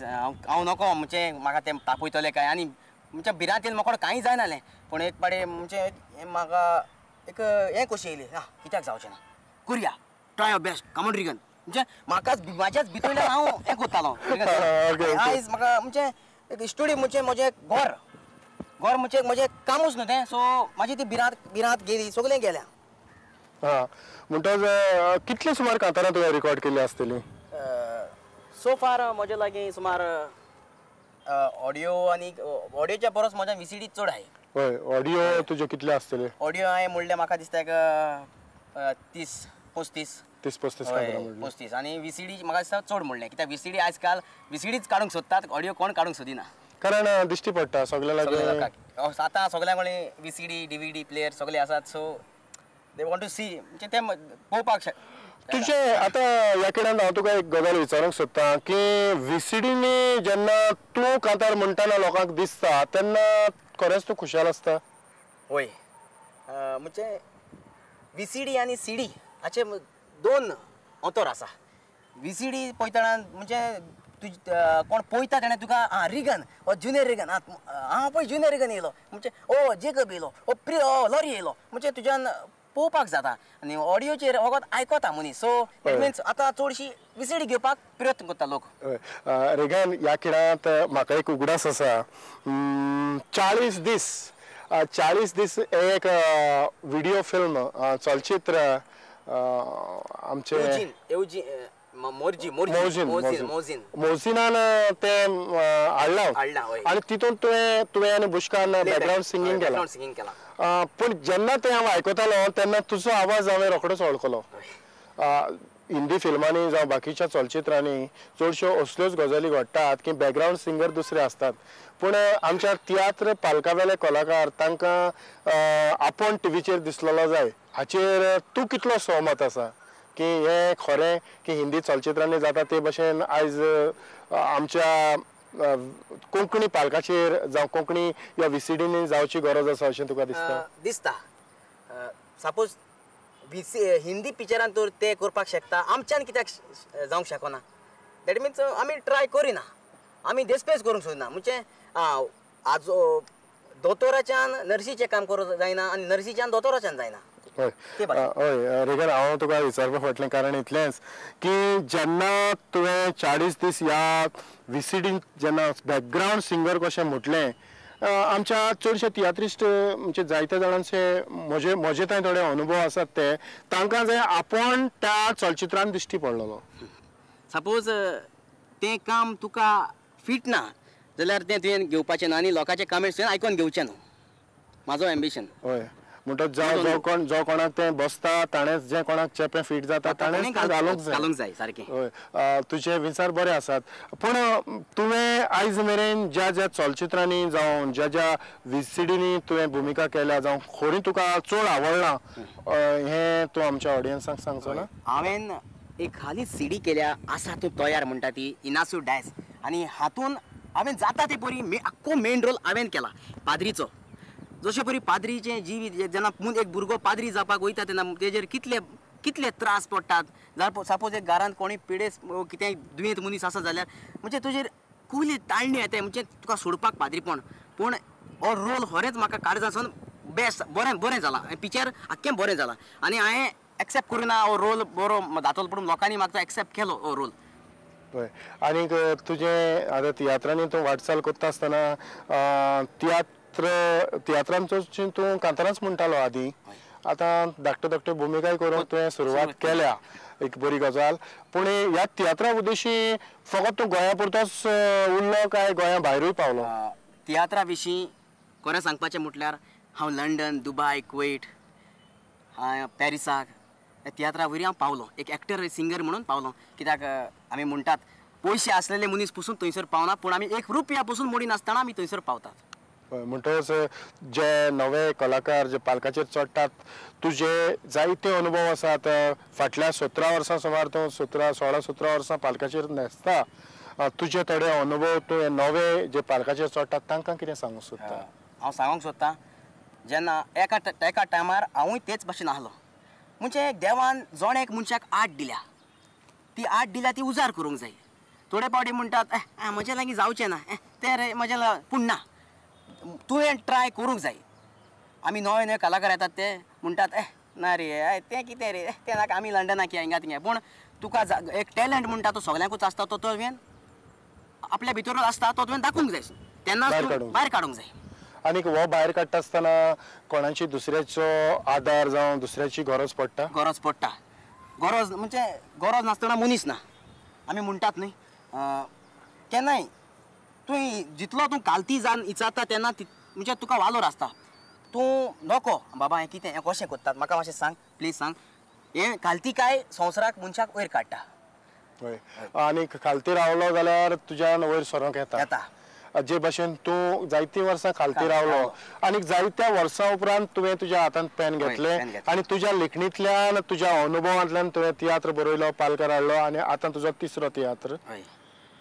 हांव नको म्हणजे म्हाका तें तापयतले काय आनी म्हणजे भिरांतेन म्हाका कांय जायनालें. पूण एक पाडे म्हणजे म्हाका एक हें कशी येयली, ना कित्याक जावचें ना, करुया, try your best, come on Reagan. म्हणजे म्हाकाच म्हाज्याच भितरल्यान हांव हें करतालो. आयज म्हाका म्हणजे एक स्टुडियो म्हणजे म्हजें घर, घर म्हणजे म्हजें कामूच न्हू तें. सो म्हाजी ती भिरांत भिरांत गेली, सगळें गेल्या. हां, म्हणटच कितले सुमार कांतारां तुवें रिकॉर्ड केली आसतली? सो फार म्हजे लागीं सुमार ऑडियो आनी ऑडियोच्या परस म्हज्या VCD चड आहे. हय, ऑडियो तुजे कितले आसतले? ऑडियो हांवें म्हणलें म्हाका दिसता एक 30-35 30-35. 35. आनी VCD म्हाका दिसता चड म्हणलें, कित्याक VCD आयज काल VCDच काडूंक सोदतात, ऑडियो कोण काडूंक सोदिना, कारण दिश्टी पडटा सगळ्या लोकांक. आतां सगळ्या कडेन VCD DVD player सगळे आसात, so they want to see, म्हणजे ते पळोवपाक शकता. तुजें आतां ह्या खेळान हांव तुका एक गजाल विचारूंक सोदता की VCDनी जेन्ना तूं कांतार म्हणटना लोकांक दिसता तेन्ना खरेंच तूं खुशाल आसता? हय, म्हणजे VCD आनी CD हाचे दोन अंतर आसा. VCD पळयतना म्हणजे तुज कोण पळयता तेणें तुका आं रिगन, ओ ज्युनियर रिगन, आं पळय ज्युनियर रिगन येयलो, म्हणजे ओ जेकब येयलो, ओ प्रि ओ लॉरी येयलो, म्हणजे तुज्यान पळोवपाक जाता. आनी ऑडियोचेर वगत आयकता मनीस, सो it means आतां चडशी VCD घेवपाक प्रयत्न करता लोक. रिगन, ह्या खिणांत म्हाका एक उगडास आसा, 40 दीस 40 दीस एक व्हिडिओ फिल्म चलचित्र आमचे मोर्जिनान तें हाडलां आनी तितून तुवें तुवें आनी बुशकान बॅकग्रावंड सिंगींग केलां. पूण जेन्ना तें हांव आयकतालो तेन्ना तुजो आवाज हांवें रोखडोच वळखलो. हिंदी फिल्मांनी जावं बाकीच्या चलचित्रांनी चडश्यो असल्योच गजाली घडटात की बॅकग्रावंड सिंगर दुसरे आसतात, पूण आमच्या तियात्र पालकावेले कलाकार तांकां आपूण टिवीचेर दिसलेलो जाय. हाचेर तूं कितलो सहमत आसा की हें खरें की हिंदी चलचित्रांनी जाता ते भशेन आयज आमच्या कोंकणी पालकाचेर जावं कोंकणी ह्या VCDनी जावची गरज आसा अशें तुका दिसता? दिसता. सपोज हिंदी पिक्चरान तर ते करपाक शकता, आमच्यान कित्याक जावंक शकना? That means आमी ट्राय करिना, आमी देसपेस करूंक सोदना. म्हणजे आज दोतोराच्यान नर्सीचें काम करूंक जायना आनी नर्सीच्यान दोतोराच्यान जायना. हय हय रिगन, हांव तुका विचारपा फाटलें कारण इतलेंच की जेन्ना तुवें 40 दीस ह्या VCD जेन्ना बॅकग्रावंड सिंगर कशें म्हटलें, आमच्या चडशे तियात्रिस्ट म्हणजे जायते जाणांचे म्हजे म्हजे थंय थोडे अनुभव आसात ते तांकां जाय आपूण त्या चलचित्रान दिश्टी पडलेलो. सपोज तें काम तुका फिट ना जाल्यार तें तुवें घेवपाचें ना आनी लोकांचे कमेंट्स तुवें आयकोन घेवचें न्हू, म्हाजो एम्बिशन. हय, म्हणटच जावं जो जो कोणाक तें बसता ताणेंच जें कोणाक चेपें फिट जाता ताणेंच घालूंक जाय, घालूंक जाय सारकें. हय, तुजे विचार बरे आसात, पूण तुवें आयज मेरेन ज्या ज्या चलचित्रांनी जावं ज्या ज्या VCDनी तुवें भुमिका केल्या जावं खरी तुका चड आवडलां हें तूं आमच्या ऑडियन्साक सांगचो ना? हांवें एक हालींच CD केल्या, आसा तूं तयार म्हणटा ती, इनासू डायस, आनी हातून हांवें जाता ते परी आख्खो मेन रोल हांवें केला पाद्रीचो. जशे परी पाद्रीचें जिवीत जेन्ना एक भुरगो पाद्री जावपाक वयता तेन्ना तेजेर कितले कितले त्रास पडटात. जाल्यार सपोज एक घरांत कोणूय पिडेस्त कितेंय दुयेंत मनीस आसा जाल्यार म्हणजे तुजेर कुली ताळणी येता, म्हणजे तुका सोडपाक पाद्रीपण. पूण हो रोल खरेंच म्हाका काळजासून बेस्ट, बरें बरें जालां, पिक्चर आख्खें बरें जालां आनी हांवें एक्सेप्ट करुना हो रोल बरो जातलो, पूण लोकांनी म्हाका एक्सेप्ट केलो हो रोल. हय, आनीक तुजें आतां तियात्रांनी तूं वाटचाल करता आसतना तियात्रांचो तूं कांतारांच म्हणटालो आदीं, आतां धाकट्यो धाकट्यो भुमिकाय करूंक तुवें सुरवात केल्या, एक बरी गजाल. पूण ह्या तियात्रा उद्देशी फकत तूं गोंया पुरतोच उरलो काय गोंया भायरूय पावलो? तियात्रा विशीं खरें सांगपाचें म्हटल्यार हांव लंडन, दुबाय, कुवेट, पॅरिसाक तियात्रा वयरी हांव पावलो, एक एक्टर सिंगर म्हणून पावलो. कित्याक आमी म्हणटात पयशे आसलेले मनीस पसून थंयसर पावना, पूण आमी एक रुपया पसून मोडिनासतना आमी थंयसर पावतात. म्हणटकच जे नवे कलाकार जे पालकाचेर चडटात तुजे जायते अनुभव आसात. फाटल्या 17 वर्सां सुमार तूं 16-17 वर्सां पालकाचेर न्हेसता, तुजे थोडे अनुभव तूं नवे जे पालकाचेर चडटात तांकां कितें सांगूंक सोदता? हांव सांगूंक सोदता, जेन्ना एका एका टायमार हांवूय तेच भाशेन आहलो, म्हणजे देवान जोण एक मनशाक आट दिल्या, ती आट दिल्या ती उजार करूंक जाय. थोडे पावटी म्हणटात म्हज्या लागीं जावचें ना तें रे म्हज्या, पूण ना, तुवें ट्राय करूंक जाय. आमी नवे नवे कलाकार येतात ते म्हणटात ना रे तें कितें रे तें नाका, आमी लंडनाक या हिंगा थिंगा. पूण तुका एक टॅलंट म्हणटा तो सगळ्यांकूच आसता, तो तुवें आपल्या भितरूच आसता, तो तुवें दाखोवंक जाय, तेन्ना भायर काडूंक जाय. आनीक हो भायर काडटा आसतना कोणाची दुसऱ्याचो आदार जावं दुसऱ्याची गरज पडटा? गरज पडटा. गरज म्हणजे गरज नासतना मनीस ना. आमी म्हणटात न्ही केन्नाय तुवें जितलो तूं कालती जावन इचारता तेन्ना म्हणजे तुका वालोर आसता. तूं नको बाबा हें कितें हें कशें करतात म्हाका मातशें सांग प्लीज सांग, हें कालती काय संवसाराक मनशाक वयर काडटा. हय, आनीक खालती रावलो जाल्यार तुज्यान वयर सरोंक येता. जे भाशेन तूं जायतीं वर्सां खालती रावलो आनी जायत्या वर्सां उपरांत तुवें तुज्या हातांत पेन घेतलें आनी तुज्या लेखणींतल्यान तुज्या अनुभवांतल्यान तुवें तियात्र बरयलो, पालकार हाडलो आनी आतां तुजो तिसरो तियात्र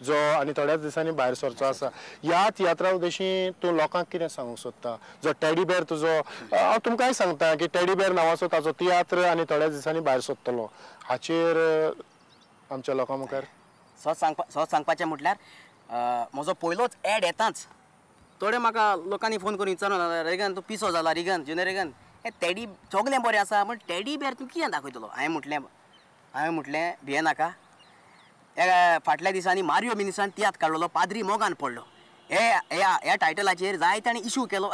जो आनी थोड्याच दिसांनी भायर सरचो आसा. ह्या तियात्रा उद्देशी तूं लोकांक कितें सांगूंक सोदता? जो टेडी बेर तुजो, हांव तुमकांय सांगता की टेडी बेर नांवाचो ताजो तियात्र आनी थोड्याच दिसांनी भायर सरतलो, हाचेर आमच्या लोकां मुखार सत सांगपाचें म्हटल्यार म्हजो पयलोच एड येताच थोडे म्हाका लोकांनी फोन करून विचारून, रेगन तूं पिसो जाला, रिगन जुनियर रेगन हें टेडी सगळें बरें आसा पूण टेडी बेर तूं कितें दाखयतलो? हांवें म्हटलें भियेनाका, फाटल्या दिसांनी मारियो मिनिसान तियात्र काडलेलो पाद्री मोगान पडलो, ह्या ह्या टायटलाचेर जायते आनी इशू केलो,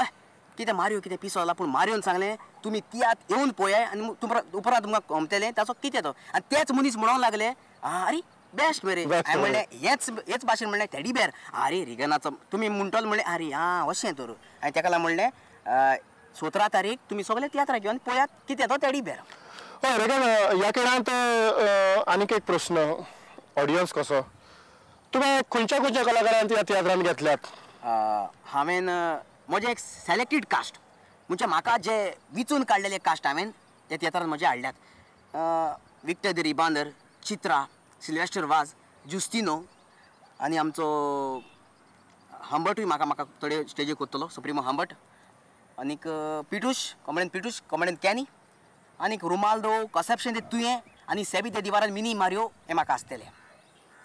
कितें मारियो कितें पिसो जाला, पूण मारियोन सांगलें तुमी तियात्र येवन पळयात आनी उपरांत तुमकां कमतलें ताचो कितें तो. आनी तेच मनीस म्हणूंक लागले आरे बेस्ट मरे. हांवें म्हणलें हेच भाशेन म्हणलें टेडी बेर, आरे रिगनाचो तुमी म्हणटलो म्हणलें आरे आं अशें तर. हांवें ताका लागून म्हणलें 17 तारीख तुमी सगळे तियात्राक घेवन पळयात कितें तो टेडी बेर. हय रेगन, ह्या खेळांत आनीक एक प्रस्न, ऑडियन्स कसो तुवें खंयच्या खंयच्या कलाकारांक ह्या तियात्रांत घेतल्यात? हांवें म्हजें एक सिलेक्टेड कास्ट म्हणजे म्हाका जे विचून काडलेले कास्ट हांवें त्या तियात्रांत म्हजे हाडल्यात. Victor the Ribandar, Chitra, Sylvester Vaz, Justino आनी आमचो हंबर्टूय म्हाका म्हाका थोडे स्टेजीर करतलो, सुप्रिमो हंबर्ट, आनीक पिटूश कॉमेडियन, पिटूश कॉमेडियन कॅनी, आनीक रुमाल्दो कॉसेप्शन दे तुयें आनी सेबी दे दिवारान मिनी मारियो हे म्हाका आसतले.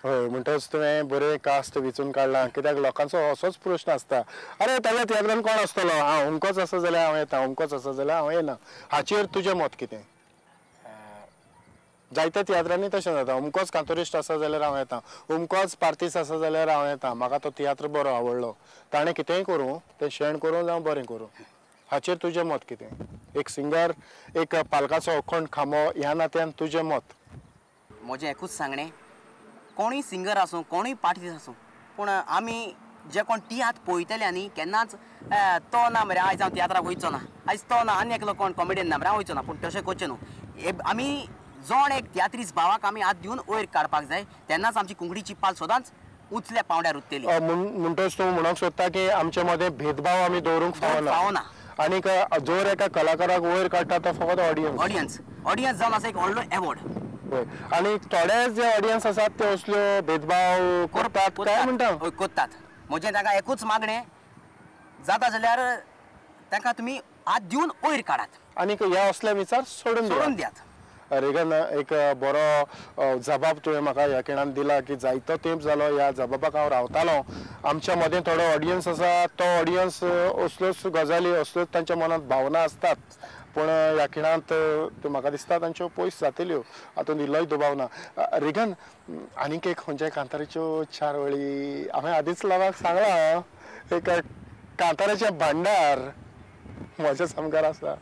हय, म्हणटच तुवें बरें कास्ट विचून काडलां, कित्याक लोकांचो असोच प्रश्न आसता, अरे ताज्या तियात्रान कोण आसतलो, हांव अमकोच आसा जाल्यार हांव येता, अमकोच आसा जाल्यार हांव येना. हाचेर तुजें मत कितें? जायत्या तियात्रांनी तशें जाता, अमकोच कांतोरिस्ट आसा जाल्यार हांव येता, अमकोच पार्तीस आसा जाल्यार हांव येता, म्हाका तो तियात्र बरो आवडलो, ताणें कितेंय करूं, तें शेण करूं जावं बरें करूं. हाचेर तुजें मत कितें? एक सिंगर, एक पालकाचो अखंड खांबो ह्या नात्यान तुजें मत? म्हजें एकूच सांगणें, कोणूय सिंगर आसूं कोणूय पार्टीस आसूं, पूण आमी जे कोण तियात्र पळयतले आनी केन्नाच तो ना मरे आयज हांव तियात्राक वयचो ना, आयज तो ना आनी एकलो कोण कॉमेडियन ना मरे हांव वयचो ना, पूण तशें करचें न्हू. आमी जण एक तियात्रीस भावाक आमी हात दिवन वयर काडपाक जाय, तेन्नाच आमची कोंकणीची पाल सदांच उंचल्या पांवड्यार उरतली. म्हणटच तूं म्हणूंक सोदता की आमचे मदें भेदभाव आमी दवरूंक फावना, आनीक जर एका कलाकाराक वयर काडटा तो फकत ऑडियन्स, ऑडियन्स ऑडियन्स जावन आसा एक व्हडलो एवॉर्ड. आनी थोडे जे ऑडियन्स आसात ते असल्यो भेदभाव करतात काय म्हणटा? करतात. म्हजें तांकां एकूच मागणें, जाता जाल्यार तांकां तुमी हात दिवन वयर काडात आनीक ह्या असले विचार सोडून दियात. रेगन, एक बरो जबाब तुवें म्हाका ह्या खिणान दिला की जायतो तेंप जालो ह्या जबाबाक हांव रावतालो. आमच्या मदें थोडो ऑडियन्स आसा, तो ऑडियन्स असल्योच गजाली, असल्योच तांच्या मनांत भावना आसतात, पूण ह्या खिणांत त्यो म्हाका दिसता तांच्यो पयस जातल्यो, हातूंत इल्लोय दुबाव ना. रेगन, आनीक एक खंयच्या कांताराच्यो चार वळी हांवें आदींच लोकांक सांगलां, एक कांताराचें भांडार म्हज्या सामकार आसा,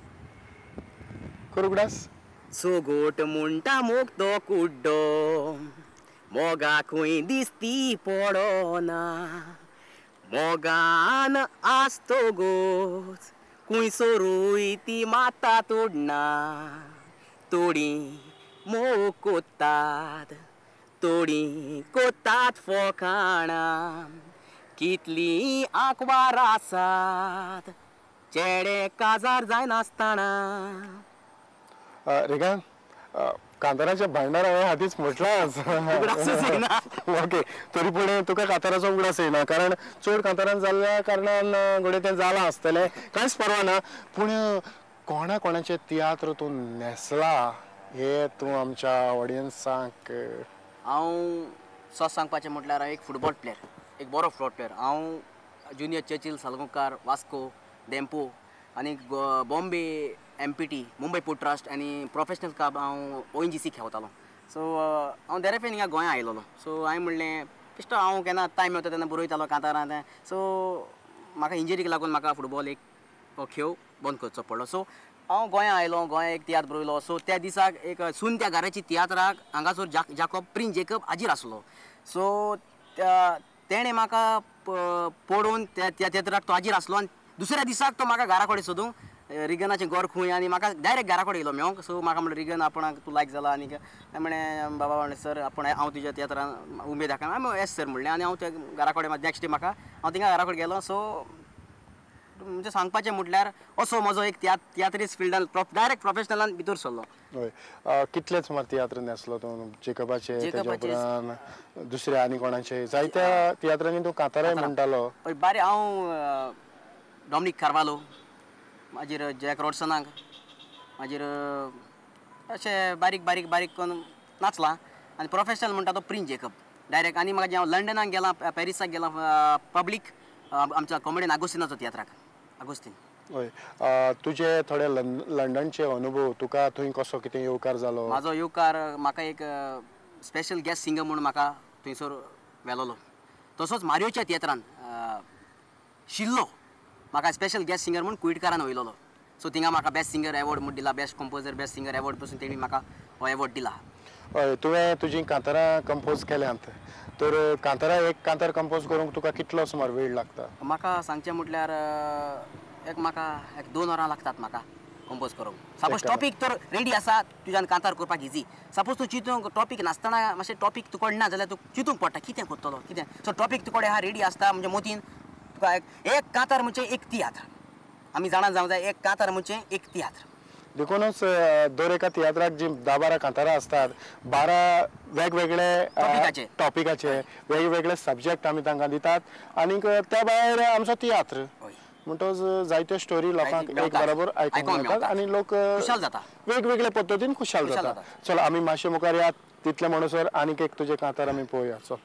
करूं उगडास? सोगोट म्हणटा मोगतो कुड्डो, मोगा खंय दिसती पडना, मोगान आसतो गोच खूंय सोरूय ती माता तोडना, तोडी मोग कोत्तात तोडी कोत्तात फोकाणां, कितली आंकवार आसात चेडे काजार जायनासतना. रेगन, कांताराचें भांडार हांवें आदींच म्हटलांच. ओके, तरी पूण तुका कांताराचो उगडास येना, कारण चड कांतारान जाल्ल्या कारणान घडये तें जालां आसतलें, कांयच परवा ना. पूण कोणा कोणाचे तियात्र तूं न्हेसला हे तूं आमच्या ऑडियन्सांक? हांव सच सांगपाचें म्हटल्यार हांव एक फुटबॉल प्लेयर, एक बरो फुटबॉल प्लेयर. हांव ज्युनियर चर्चिल सालगांवकार, वास्को, धेंपो आनी Bombay MPT, Mumbai port trust आनी प्रोफेशनल क्लब हांव ONGC खेळतालो. सो हांव देरेफेन हिंगा गोंया आयलोलो. सो हांवें म्हणलें बेश्टो हांव केन्ना टायम मेळटा तेन्ना बरयतालो कांतारां तें. सो म्हाका इंजरीक लागून म्हाका फुटबॉल एक हो खेळ बंद करचो पडलो. सो हांव गोंया आयलो, गोंया एक तियात्र बरयलो. सो त्या दिसाक एक सून त्या घराची तियात्राक हांगासर जाकब प्रिन्स जेकब हाजीर आसलो. सो तेणें म्हाका पळोवन त्या तियात्राक तो हाजीर आसलो आनी दुसऱ्या दिसाक तो म्हाका घरा कडेन सोदूंक रिगनाचें घर खूंय आनी म्हाका डायरेक्ट घरा कडेन येयलो मेवंक. सो म्हाका म्हणलें रिगन आपणाक तूं लायक जाला आनी म्हणलें बाबा म्हणलें सर आपूण हांव तुज्या तियात्रान उमेद दाखय. हांवें येस सर म्हणलें आनी हांव त्या घरा कडेन नेक्स्ट डे म्हाका हांव थिंगा घरा कडेन गेलो. सो म्हणजे सांगपाचें म्हटल्यार असो म्हजो एक तियात्रीस फिल्डान डायरेक्ट प्रोफेशनलान भितर सरलो. हय, कितले सुमार तियात्र नासलो तूं जेकबाचे, तेज्या उपरांत दुसऱ्या आनी कोणाचे जायत्या तियात्रांनी तूं कांताराय म्हणटालो. हय बारे, हांव डॉमिनीक कार्वालो, मागीर जॅक रॉडसनाक, मागीर अशें बारीक बारीक बारीक करून नाचलां. आनी प्रोफेशनल म्हणटा तो प्रिन्स जेकब डायरेक्ट. आनी म्हाका जें हांव लंडनाक गेलां, पॅरिसाक गेलां पब्लीक आमच्या कॉमेडियन आगोस्तिनाचो तियात्राक, आगोस्तीन. हय, तुजे थोडे लंडनचे अनुभव, तुका थंय कसो कितें येवकार जालो? म्हाजो येवकार म्हाका एक स्पेशल गेस्ट सिंगर म्हूण म्हाका थंयसर व्हेलोलो. तसोच मारियोच्या तियात्रान शिल्लो म्हाका स्पेशल गेस्ट सिंगर म्हूण कुइटकारान वयलोलो. सो थिंगा म्हाका बेस्ट सिंगर एवॉर्ड म्हूण दिला, best composer best singer award पसून तेणी म्हाका हो एवॉर्ड दिला. हय, तुवें तुजीं कांतारां कंपोज केल्यांत, तर कांतारां एक कांतार कंपोज करूंक तुका कितलो सुमार वेळ लागता? म्हाका सांगचें म्हटल्यार एक म्हाका एक 2 वरां लागतात म्हाका कंपोज करूंक. सपोज टॉपीक तर रेडी आसा तुज्यान कांतार करपाक इजी. सपोज तूं चिंतूंक टॉपीक नासतना मातशें टॉपीक तुका ना जाल्यार तूं चिंतूंक पडटा कितें करतलो कितें. सो टॉपीक तुकडे आहा रेडी आसता म्हणजे मोतीन तुका एक कांतार म्हणजे एक तियात्र. आमी जाणा जावंक जाय एक कांतार म्हणजे एक तियात्र. देखूनच दर एका तियात्राक जी 10-12 कांतारां आसतात, 12 वेगवेगळे टॉपिकाचे वेगवेगळे सब्जेक्ट आमी तांकां दितात आनीक त्या भायर आमचो तियात्र म्हणटच जायत्यो स्टोरी लोकांक एक बरोबर आयकूंक मेळटात आनी लोक खुशाल जाता, वेगवेगळे पद्दतीन खुशाल जाता. चल आमी मातशे मुखार या, तितले म्हणसर आनीक एक तुजे कांतार आमी पळोवया. चल.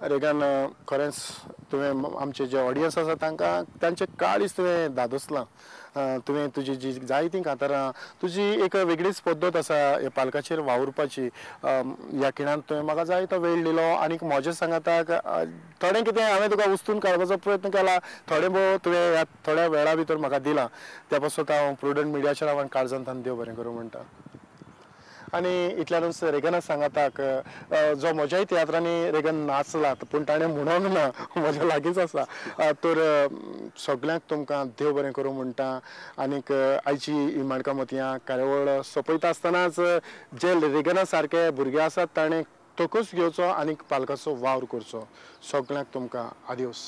रेगन, खरेंच तुवें आमचे जे ऑडियन्स आसा तांकां तांचे काळीज तुवें दादोसलां. तुवें तुजी जी जायतीं कांतारां, तुजी एक वेगळीच पद्दत आसा ह्या पालकाचेर वावुरपाची. ह्या खिणांत तुवें म्हाका जायतो वेळ दिलो आनीक म्हज्या सांगाताक थोडें कितें हांवें तुका उस्तून काडपाचो प्रयत्न केला, थोडें भोव तुवें ह्या थोड्या वेळा भितर म्हाका दिलां. त्या पासत हांव प्रुडंट मिडियाच्या नांवान काळजांत देव बरें करूं म्हणटा. आनी इतल्यानूच रेगना सांगाताक जो म्हज्याय तियात्रांनी रेगन नाचला पूण ताणें म्हणूंक ना, म्हज्या लागींच आसा. तर सगल्यांक तुमकां देव बरें करूं म्हणटा. आनीक आयची ही माणकां मोतयां कार्यावळ सोंपयता आसतनाच जे रेगना सारके भुरगे आसात ताणें तकूच घेवचो आनीक पालकाचो वावर करचो. सगल्यांक तुमकां आदियोस.